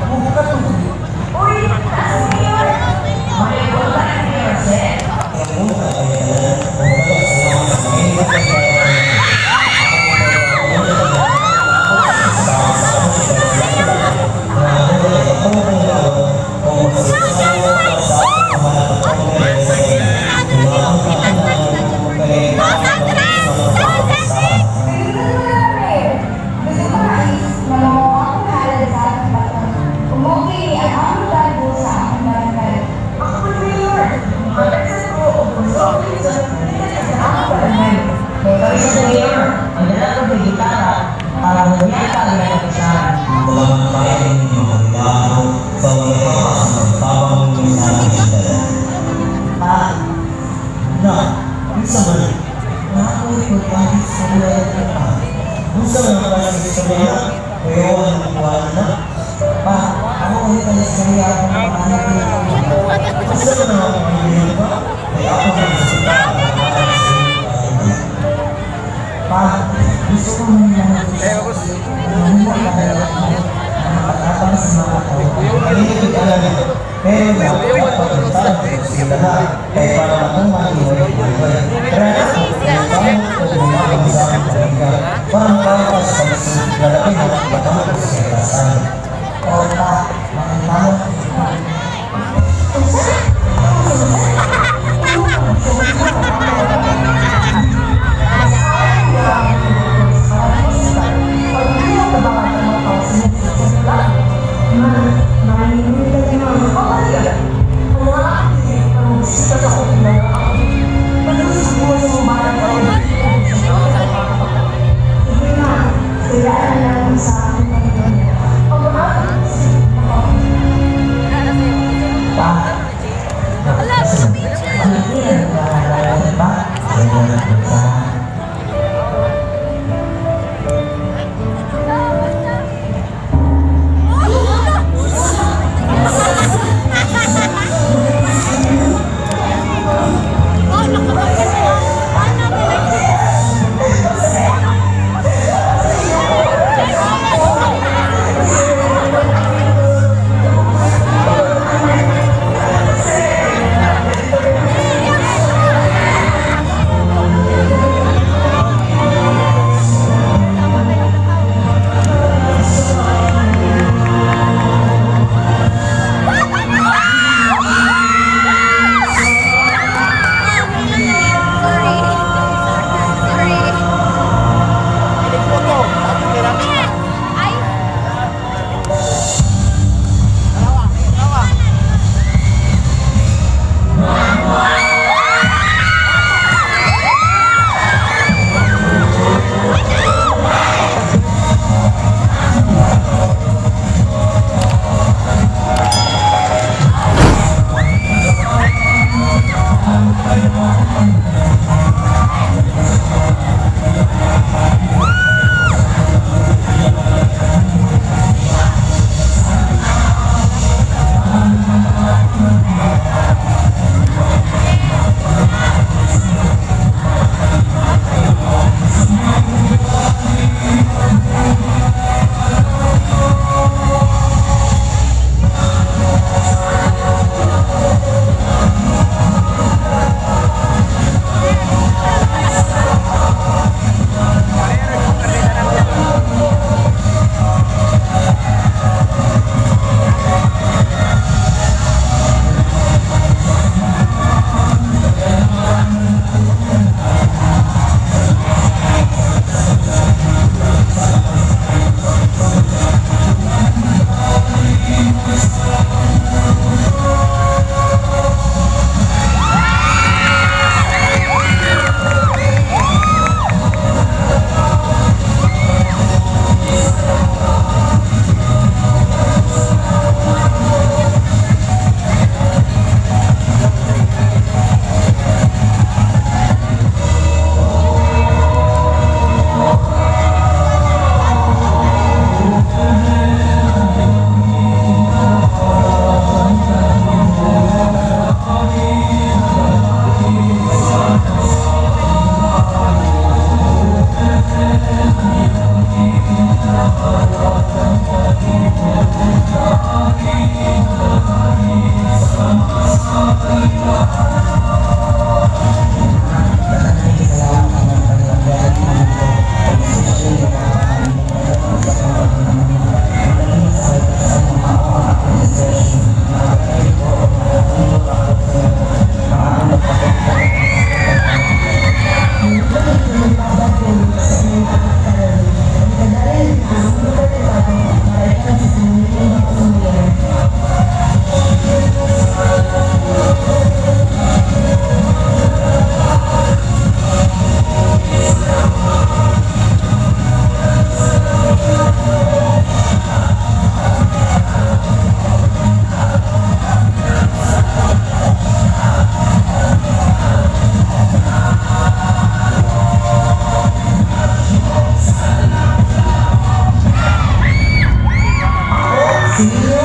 Ug katubig. Uy, taas mo, Mayor! May punta ni Mayor Seth. Gusto ko mais, malaw akong halad sa akong baton. Umuki ang akong dago sa akong barangay. Ako po, Mayor. Matagsan ko og consolidation sa akong barangay. Kay kami sa Mayor, ang dala ko ng gitara para humiyata ang katapusan. Walang bayan ninyo tao sa tabang ninyo sa aking. Pa, Na, unsa man? Naako'y pagpahit sa buhay ko pa. Unsa man ang parang istorya? Kuyawan ang kuwan na. Pa, ako ulit ang istorya akong pangalan ko. Unsa man ang akong pamilya ba? Kaya ako ang gusto ang pangalan sa iyong. Pa, gusto ko man lang mahimo ka na sa mga tao. Hindi ko alam ito. Pero na, pagpunta sila na, kay para matuman yun, pero na, kung o sa akong pamilya, para makakas sa lalaki na matamo sa kitasan. O pa, mga tao. Unsa? Unsa? Sige na, kailangan natin sa akong pamilya. Ang Si Mia.